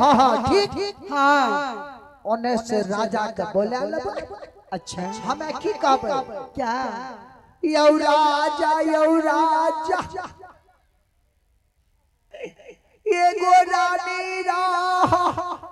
हाँ हाँ ठीक। हाँ। ओने से राजा के बोला लेबै। अच्छा। हमें की कहबै? क्या? यौ राजा, यौ राजा, एगो रानी रहा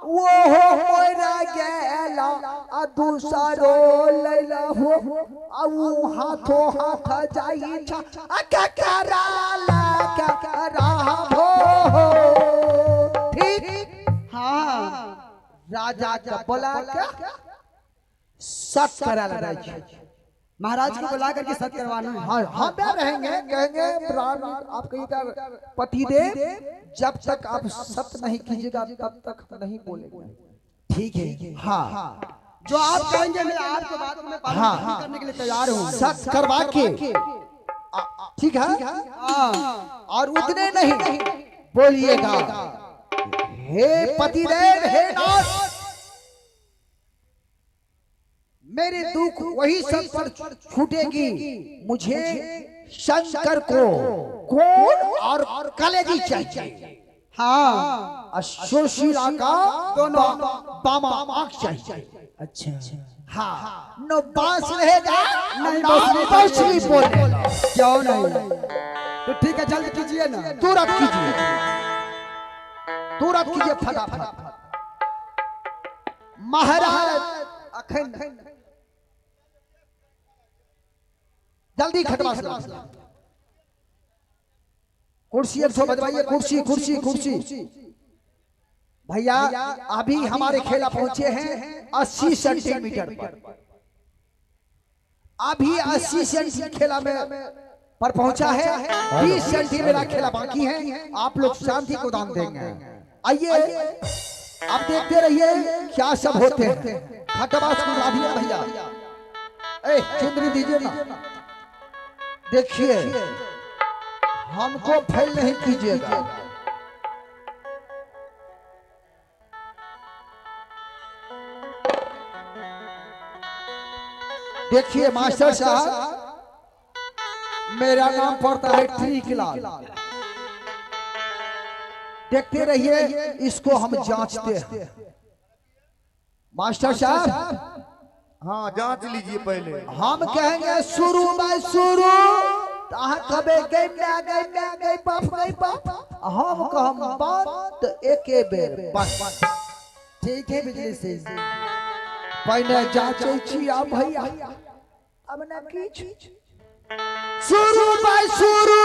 वो मर गेला आ दूसरो लैला हो आ ऊ हाथो हाथ जाई छा आ ककरा लकरा हो। ठीक। हाँ। राजा के बोला के सत करा लगाई छै। महाराज को बुला करके सत करवाना है। हाँ, हम भी रहेंगे, कहेंगे रानी आपके इधर पति देव, जब तक आप सत नहीं कीजिएगा तब तक हम नहीं बोलेंगे। ठीक है। हाँ, जो आप कहेंगे मैं आपके बात में पालन हाँ। करने के लिए तैयार हूँ। सत करवा के, ठीक है। हाँ। और उतने नहीं बोलिएगा, हे पतिदेव, हे नाथ, मेरे दुख वही सब पर छूटेगी, मुझे शंकर को कोण और कलेजी चाहिए। हाँ। और सुशीला का दोनों बामा आंख चाहिए। अच्छा। हाँ, नो बांस रहेगा नहीं ना बांसुरी बोलेगा। क्यों नहीं? तो ठीक है, जल्द कीजिए ना। तुरंत कीजिए, तुरंत कीजिए फटाफट। महाराज अखन जल्दी खटवा कुर्सी एक सौ बजवाइए, कुर्सी कुर्सी कुर्सी। भैया अभी हमारे खेला पहुंचे हैं 80 सेंटीमीटर पर। अभी 80 सेंटीमीटर खेला में पर पहुंचा है, 20 सेंटीमीटर खेला बाकी है। आप लोग शांति को दान देंगे। आइए आप देखते रहिए क्या सब होते हैं। खटवास को ला दिया भैया, ए चुंदरी दीजिए ना। देखिए हमको फेल नहीं कीजिएगा। देखिए मास्टर साहब, मेरा नाम पड़ता है ट्रीकलाल। देखते रहिए, इसको हम जांचते हैं। मास्टर साहब हाँ, जांच लीजिए पहले। हम कहेंगे शुरू बाय शुरू, कबे गई मैं गई मैं गई बाप गई बाप, हम कहम बंद एके बेर बंद। ठीक है बिजली से पहले जांचै छी आ भैया, अब ना किछ। शुरू बाय शुरू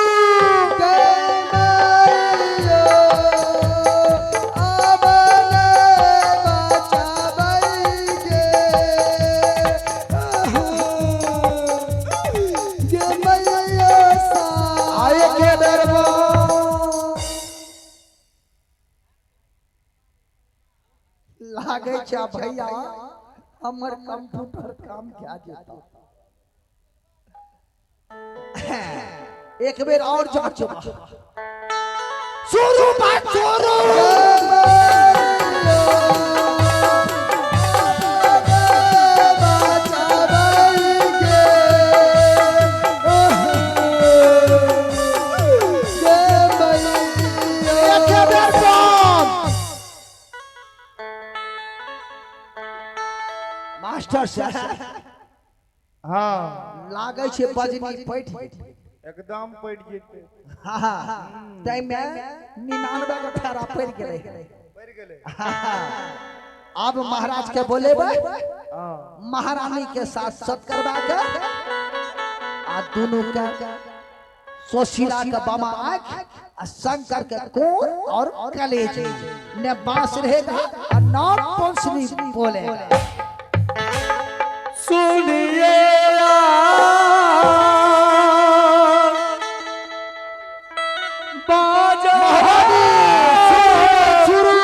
आए के बेर लागै छै भैया हमर कंप्यूटर काम क्या जेता। एक बेर और जांच शुरू बात शुरू। एक बेर बंद। मास्टर साहब हाँ, लागै छै बजनी पैठ एकदम पड़ जेते। हाँ, तैमे 99 के फेरा पड़ गेलै। पड़ गेलै। अब महाराज के बोलेबै, हाँ, महारानी के साथ सत करवा के आ दोनों के सुशीला के बामा आंख आ शंकर के कोर और कलेजी, ने बांस रहेगा और न बांसुरी बोलेगा। सुनिए बाजा शुरू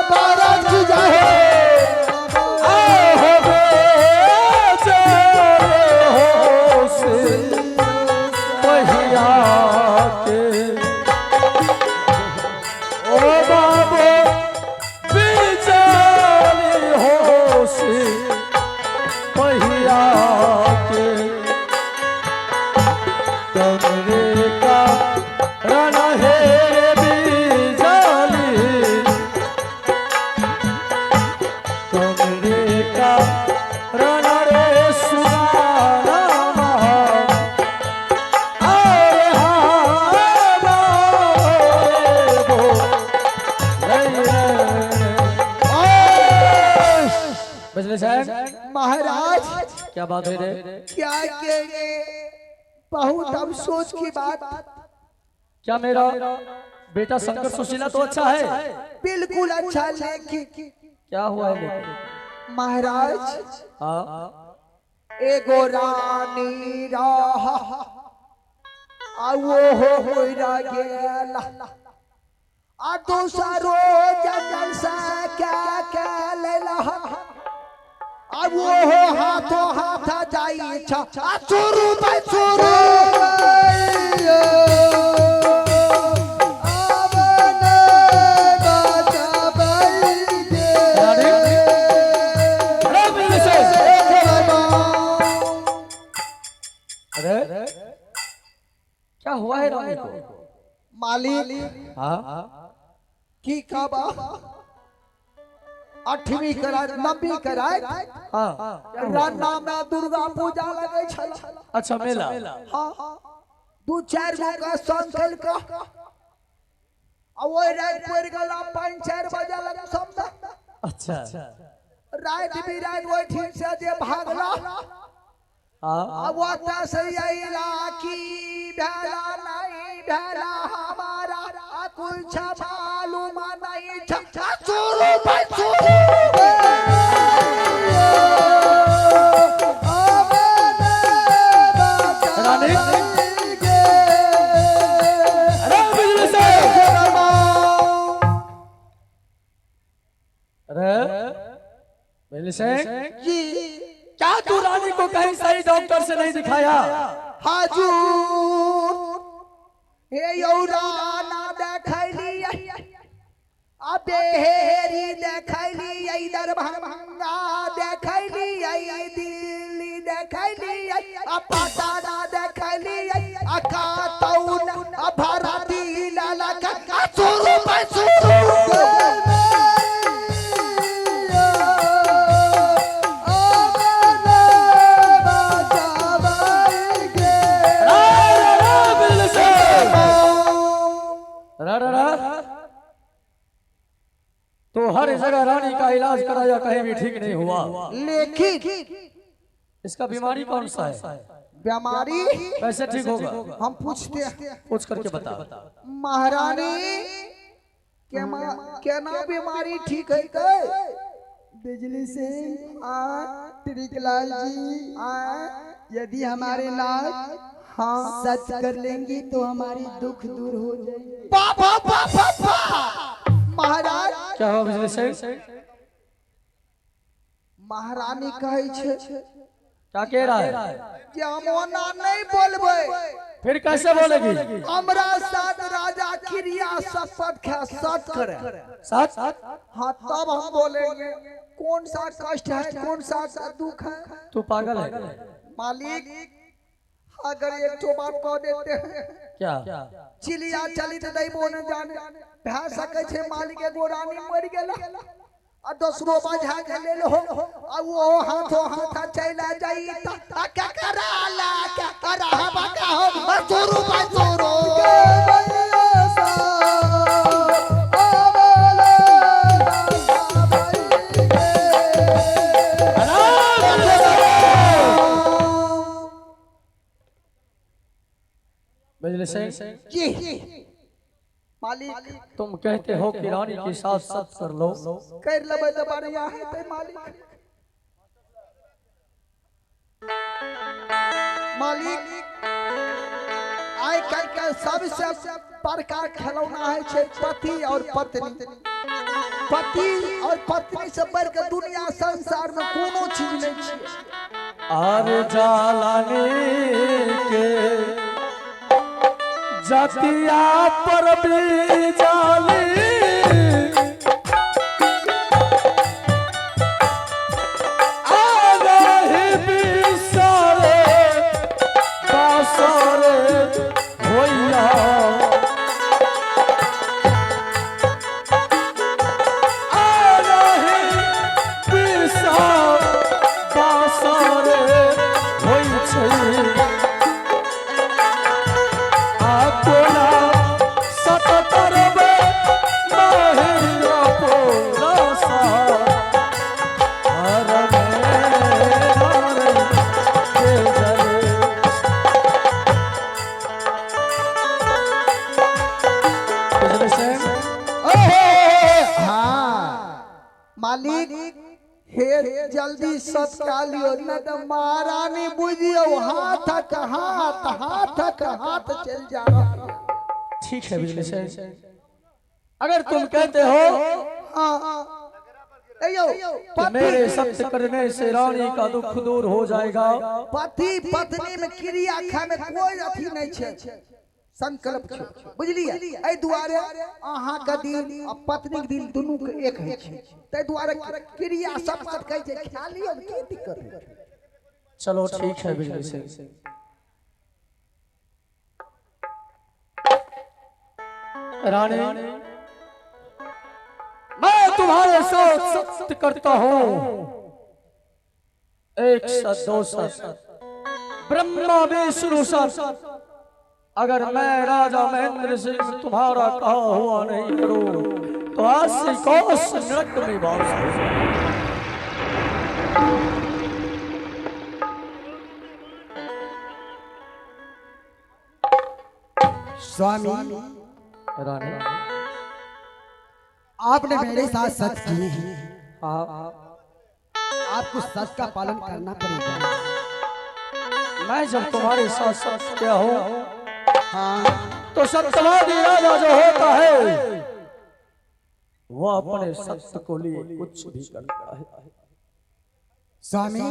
महाराज की जय हो। पहिया के ओ बाबो बिचारी होशी पहिया के। कमरे का रण है बिजली, कमरे का रण रे सुगाना। अरे हाँ बाबो बिजली साहब महाराज क्या बात है रे? क्या कहेंगे, बहुत अफसोस की बात। क्या मेरा बेटा शंकर सुशीला तो अच्छा है? बिल्कुल अच्छा, लेकिन क्या हुआ है लेकिन? महाराज हाँ एगो रानी रहा आ वो हो होइरा गेला आ दूसरो जंगल से क्या क्या लेला आ वो हो हाथों हाथ जाई छ आ चोरू भाई चोरू। रानी अरे बिजली साहब अरे क्या हुआ है रानी को? मालिक हाँ की काबा 8वीं कराए 9वीं कराए हाँ राना में दुर्गा पूजा लगे छल। अच्छा मेला। हाँ 2-4 गो का संकल का आ ओहि राति पड़ि गेला 5-4 बजे लग समझ। अच्छा राति बिराति ओहिठाम से जे भागला हाँ आ ओतऽ से अयला की भेला नहीं भेला हमारा आ कुछ मालूम नहीं छ। आ चोरू भाई चोरू। रानी अरे बिजली साहब अरे बिजली सिंह जी क्या तू रानी को कहीं सही डॉक्टर से नहीं दिखाया? हाजूर हे यौराना देखलियै आ बेहेरी देखलियै दरभंगा देखलियै दिल्ली देखलियै आ पटना देखलियै आ कातौन आ भारती लाला का चोरू भाई चोरू। अरे बिजली सिंह रा रा रा तो हर जगह रानी का इलाज कराया कहीं भी ठीक नहीं हुआ। लेकिन इसका बीमारी कौन सा है? बीमारी कैसे ठीक होगा? हम पूछते हैं। पूछ करके बता। महारानी केना बीमारी ठीक है के? बिजली सिंह त्रिकलाल जी यदि हमारे लाल हाँ सच कर लेंगी तो हमारी दुख दूर हो जाएगी। बाबा बाबा महाराज क्या हुआ बिजली सिंह? महारानी कहै छै क्या कह रहा है? जे हम ओना नहीं बोलबै। फिर कैसे बोलेगी? हमरा साथ राजा क्रिया शपथ खा सच करे साथ हाँ तब हम बोलेंगे। कौन सा कष्ट है, कौन सा दुख है? तू पागल है मालिक अगर एक ठो बात कह देते हैं क्या? चिड़िया चली तो नहीं बोने जाने भै सकै छै मालिक एगो रानी मरि गेला आ दोसरो बझा के लेल हो आ वो हाथों हाथ चला जाई त आ का करा ला का करा बका हो आ चोरू भाई चोरू। बिजली सिंह जी मालिक तुम कहते हो कि रानी के साथ साथ कर लो। कर लेबै तऽ बढ़िया हेतै मालिक। मालिक आइ काल्हि के सबसे बड़का खिलौना होइ छै पति और पत्नी। पति और पत्नी से बढ़ के दुनिया संसार में कोनो चीज नहीं छै। आर जालानी के जातिया पर भी जाली आ रही बिसारे बासरे। सत का लियो न त महारानी बुझियो हाथक हाथ हाथक हाथ चल जा रहा। ठीक है बिजली से, अगर तुम कहते हो हाँ कि मेरे सत्य करने से रानी का दुख दूर हो जाएगा। पति पत्नी में क्रिया खा में कोई अथी नहीं छे, संकल्प छे, बुझलिए। एहि दुआरे अहाँ के दिन आ पत्नी के दिन दुनू के एक होइ छै, ताहि दुआरे क्रिया शपथ कहै छै खा लियौ, की दिक्कत है। चलो ठीक है बिजली से। रानी मैं तुम्हारे साथ सत्य करता हूँ, एक सत दो सत ब्रह्मा विष्णु सत। अगर मैं राजा महेंद्र सिंह तुम्हारा कहा हुआ नहीं करूँ तो आज से कोस नरक में वास हो। स्वामी रानी आपने मेरे साथ सच किए हैं, आपको सच का पालन करना पड़ेगा। मैं जब तुम्हारे साथ सच किया हूँ हाँ, तो सत्यवादी राजा जो होता है वो अपने सत्य को लिए कुछ भी करता है। स्वामी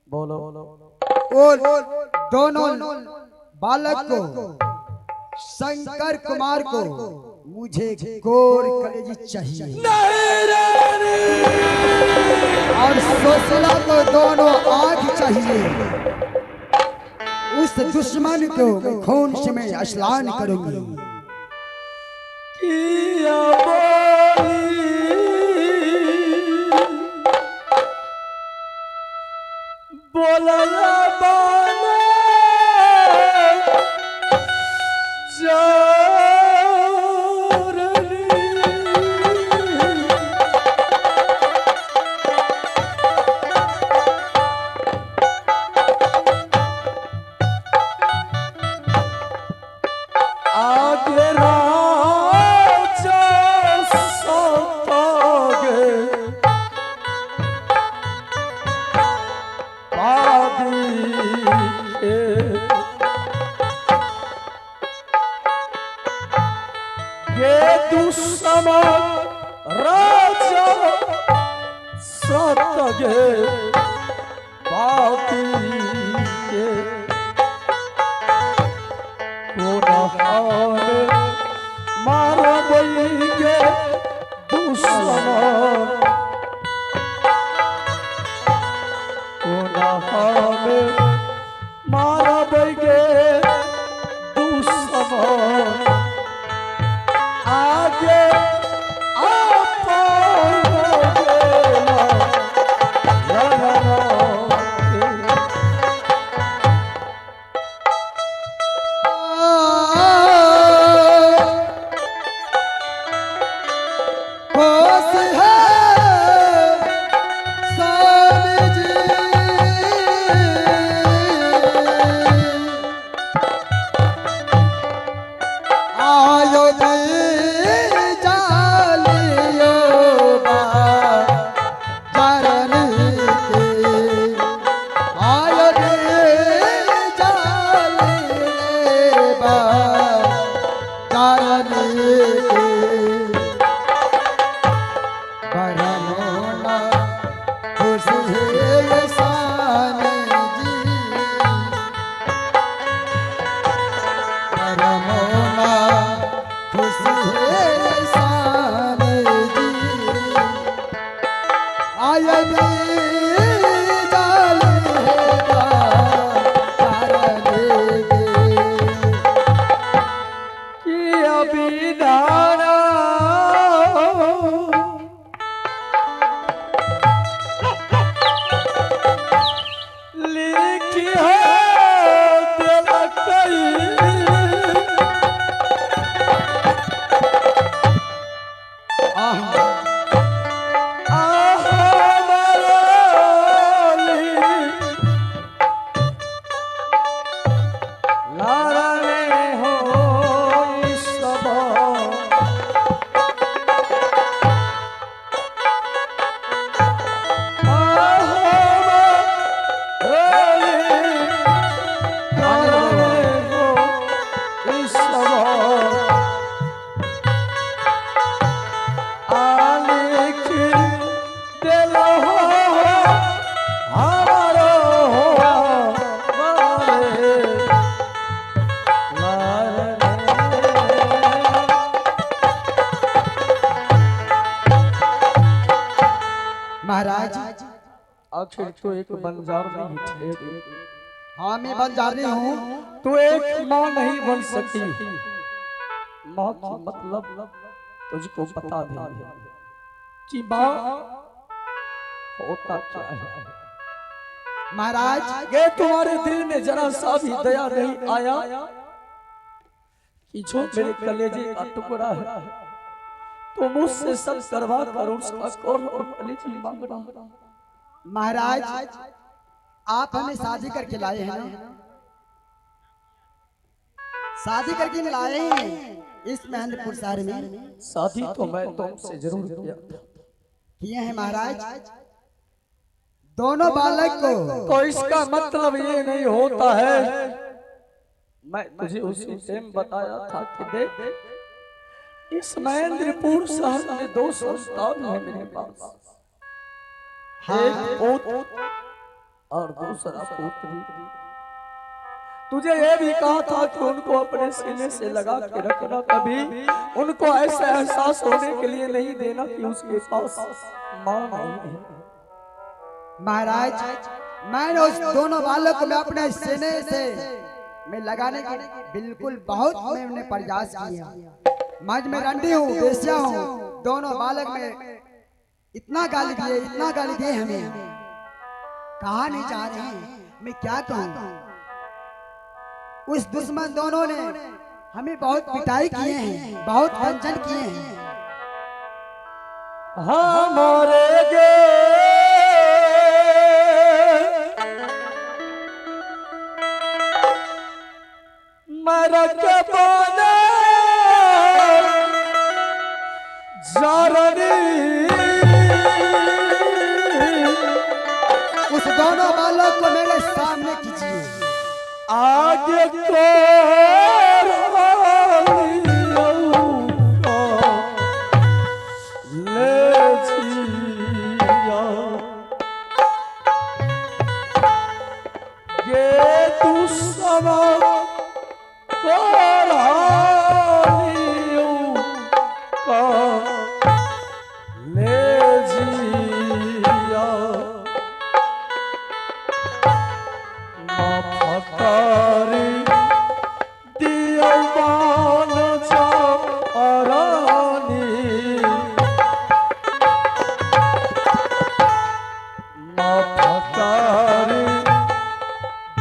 बोलो। और दोनों बालक को शंकर कुमार को मुझे गोर कलेजी चाहिए और सुशीला को दोनों आंख चाहिए। उस दुश्मन को मैं खून से मैं स्नान करूंगी। किया बोली बोला बाने आगे राजा सतागे पादी के ये दुश्मन राजा सतगे पादी के मारबैगे दुश्मन कोना हमें मारबैगे दुश्मन आगे आखिर तो एक बंजार नहीं ठहरी। हाँ मैं बंजारी हूँ। तू एक माँ नहीं बन सकी। माँ की मतलब तुझको बता देंगे कि माँ होता क्या है। महाराज ये तुम्हारे दिल में जरा सा भी दया नहीं आया कि जो मेरे कलेजे का टुकड़ा है तो मुझसे सब करवा कर उसका कौन और कलेजी मांग रहा। महाराज आप हमें शादी करके लाए हैं ना, शादी करके लाए हैं इस महेंद्रपुर शहर में। शादी तो मैं तुमसे जरूर किया किए हैं महाराज, दोनों बालक को। तो इसका मतलब ये नहीं होता है, मैं तुझे उसी टाइम बताया था कि देख इस महेंद्रपुर शहर में दो संतान है मेरे पास, एक पोत और दूसरा पुत्री। तुझे ये भी कहा था कि उनको अपने सीने से लगा के रखना, कभी उनको ऐसा एहसास होने के लिए नहीं देना कि उसके पास मां नहीं है। महाराज मैंने उस दोनों बालक को मैं अपने सीने से मैं लगाने के बिल्कुल बहुत मैंने प्रयास किया। आज मैं रंडी हूँ, बेस्या हूँ, दोनों बालक में इतना गाली दिए, इतना गाली दिए, हमें कहा नहीं जा रहे हैं। मैं क्या कहूँ, उस दुश्मन दोनों ने हमें बहुत पिटाई किए हैं, बहुत गंजन किए हैं। हमारे गे मरक बने जारनी, उस दोनों बालक को मेरे सामने कीजिए। आगे को ले जिया ये दुश्मन का ले जिया माफकारी दिया मान जा रानी, माफकारी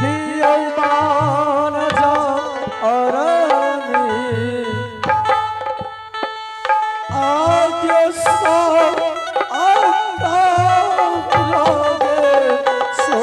दिया मान जा रानी, आगे सो आता सो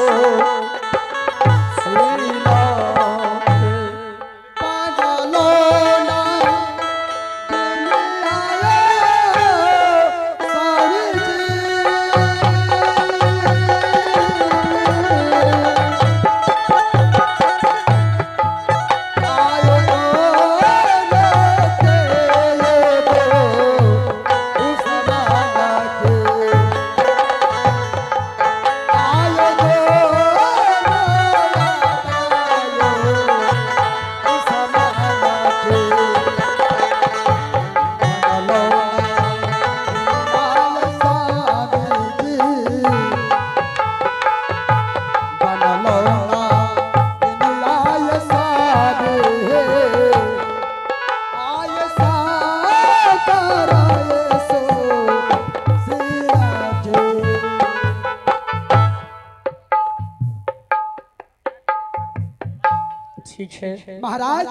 ठीक है महाराज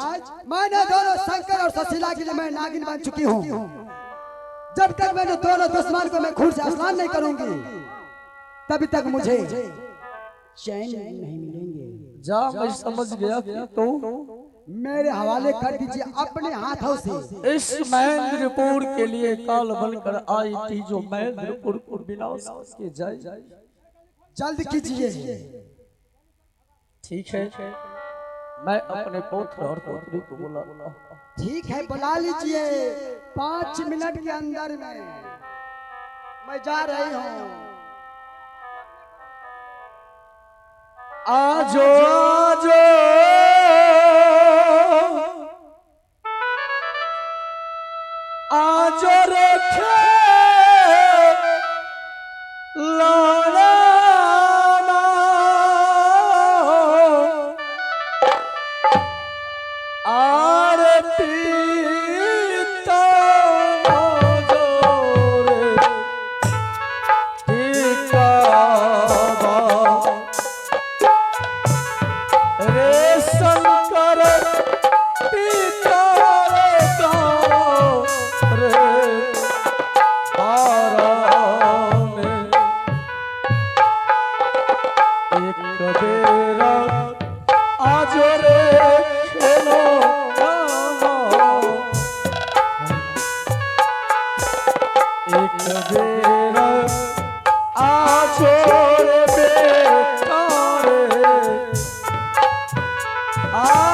मैंने दोनों शंकर और सुशीला के लिए मैं नागिन बन चुकी हूँ। जब तक मैंने दोनों दुश्मन को मैं खून से स्नान नहीं करूंगी तभी तक मुझे चैन नहीं मिलेंगे। जा मैं समझ गया कि तो मेरे हवाले कर दीजिए अपने हाथों से। इस महेंद्रपुर के लिए काल बनकर आई थी जो महेंद्रपुर को विनाश के जाए। जल्द कीजिए। ठीक है मैं अपने पुत्र और पुत्री को बुला। ठीक है बुला लीजिए, 5 मिनट के अंदर में मैं जा रही हूँ। आजो आजो आजो रखे लाना। आ